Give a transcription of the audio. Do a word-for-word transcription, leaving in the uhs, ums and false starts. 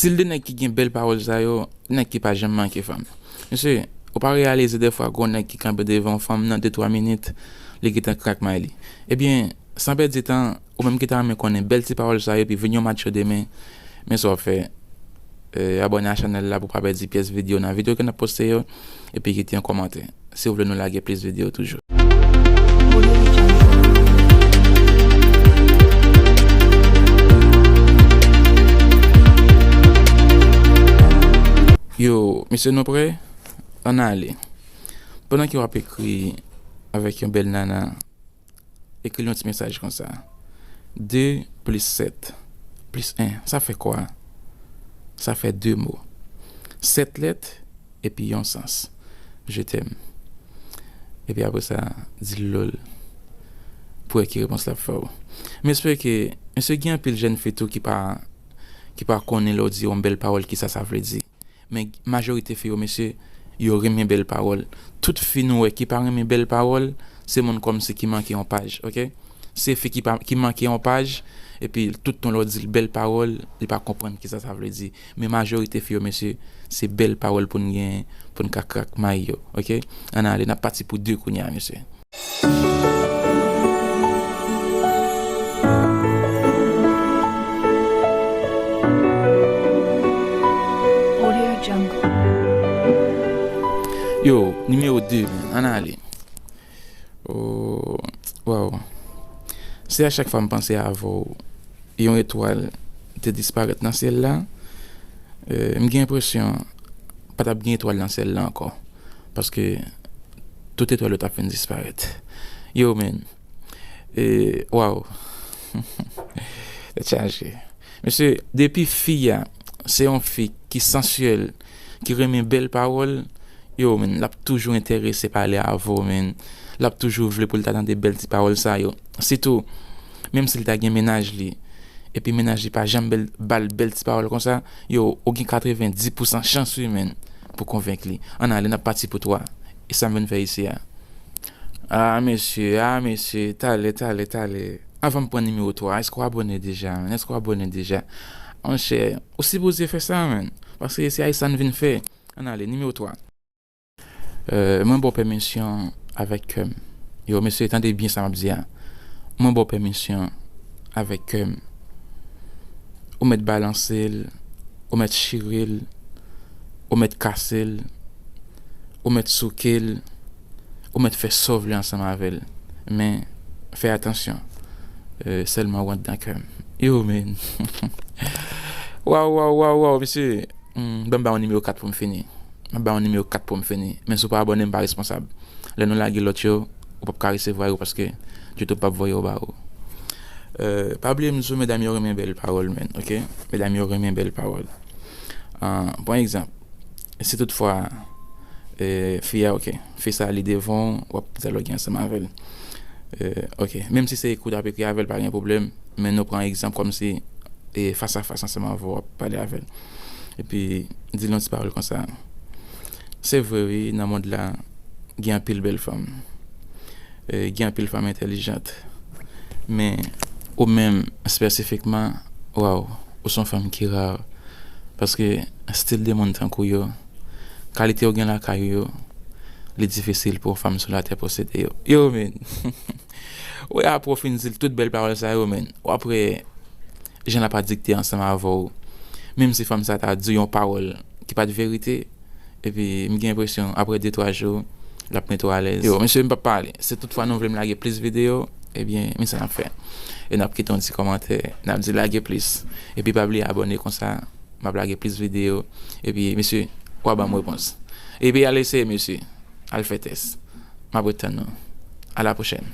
Stil de nèg ki gen bèl pawòl sa yo, nèg ki pa janm manke fanm. Mesye, ou pa reyalize dèfwa gwo nèg ki kanpe devan yon fanm nan de twa minit, li gentan krak may li. Ebyen, san pèdi tan, ou menm ki ta renmen konnen bèl ti pawòl sa yo, epi vin yon macho demen, men sa w ap fè, eh, abòne a chanèl la pou w pa pèdi pyès videyo nan videyo ke n ap poste yo, epi kite yon kòmantè. Si w vle nou lage plis videyo toujou. Yo, mesye, nou prè? Ann ale. Pandan ke w ap ekri avèk yon bèl nana, ekri l yon ti mesaj konsa. De plis sèt plis en, sa fè kwa? Sa fè de mo. Sèt lèt epi yon sans. Je t'aime. Epi apre sa, di l lol. Pou wè ki repons l ap fè w. M espere ke, mesye, gen anpil jèn fi tou ki pa, ki pa konnen lè w di yon bèl pawòl, kisa sa vle di. Men majorite fi yo, mesye, yo renmen bèl pawòl. Tout fi nou wè ki pa renmen bèl pawòl, se moun kòmsi ki manke yon paj, oke? Se fi ki pa, ki manke yon paj, epi tout tan lè w di l bèl pawòl, li pa konprann kisa sa vle di. Men majorite fi yo, mesye, se bèl pawòl pou n gen, pou n ka krak may yo, oke? Ann ale, n ap pati pou de kounye a, mesye. Audio Jungle. Yo, nimewo de, ann ale. Oh, waw. Se a chak fwa m panse avè w, yon etwal te disparèt nan syèl la. Eh, m gen enpresyon pa t ap gen etwal nan syèl la ankò. Paske tout etwal yo t ap fin disparèt. Yo, men. Eh, waw. Tèt chaje. Mesye, depi fi a se yon fi ki sansyèl, ki renmen bèl pawòl, yo, men, l ap toujou enterese pale avè w, men. L ap toujou vle pou l ta tande bèl ti pawòl sa yo. Sitou, menm si l ta gen mennaj li, epi mennaj li pa janm bèl, ba l bèl ti pawòl konsa, yo, ou gen katrevenndis pousan chans, wi, men, pou konvenk li. Ann ale, n ap pati pou twa. E sa m vin fè isi a? Ah, mesye, ah, mesye, talè, talè, talè. Avan m pran nimewo twa, èske w abòne deja, men? Èske w abòne deja? Monchè, ou sipoze fè sa, men. Paske se a sa n vin fè. Ann ale, nimewo twa. Euh, mwen ba w pèmisyon avèk kè m. Yo, mesye, tande byen sa m ap di a. Mwen ba w pèmisyon avèk kè m. Ou mèt balanse l, ou mèt chire l, ou mèt kase l, ou mèt souke l, ou mèt fè sa w vle ansanm avè l. Men, fè atansyon. Euh, sèlman w anndan kè m. Yo, men. Waw, waw, waw, waw, mesye. Hmm, ban m ba w nimewo kat pou m fini. M ap ba w nimewo kat pou m fini. Men si w pa abòne, m pa responsab. Lè nou lage lòt yo, ou p ap ka resevwa yo paske YouTube p ap voye yo ba ou. Euh, pa bliye m di w, medam yo renmen bèl pawòl, men, oke? Medam yo renmen bèl pawòl. Ah, pran egzanp, si toutfwa, eh, fi a, oke, fi sa li devan w, w ap dyaloge ansanm avè l. Eh, oke, menm si se ekri w t ap ekri avè l, pa gen pwoblèm, men nou pran egzanp kòmsi, e, fas a fas ansanm avè w, w ap pale avè l. Epi, di l yon ti pawòl konsa. Se vre, wi, nan mond la, gen anpil bèl fanm. E, gen anpil fanm entèlijant. Men, ou menm, espesifikman, waw, ou se yon fanm ki ra. Paske, stil de moun tankou yo, kalite yo gen lakay yo, li difisil pou yon fanm sou latè posede yo. Yo, men. Ou wè, apre w fin di l tout bèl pawòl sa yo, men. Ou apre, jan l ap adikte ansanm avè w. Menm si fanm sa ta di w yon pawòl ki pa t verite, epi m gen enpresyon, apre de twa jou, l ap mete w alèz. Yo, mesye, m p ap pale. Si toutfwa nou vle m lage plis videyo, ebyen, men sa n ap fè. E n ap kite yon ti kòmantè, n ap di lage plis. Epi pa bliye abòne konsa, m ap lage plis videyo. Epi, mesye, w a ban m repons. Epi al eseye, mesye. Al fè tès. M ap ret tann nou. A la pwochèn.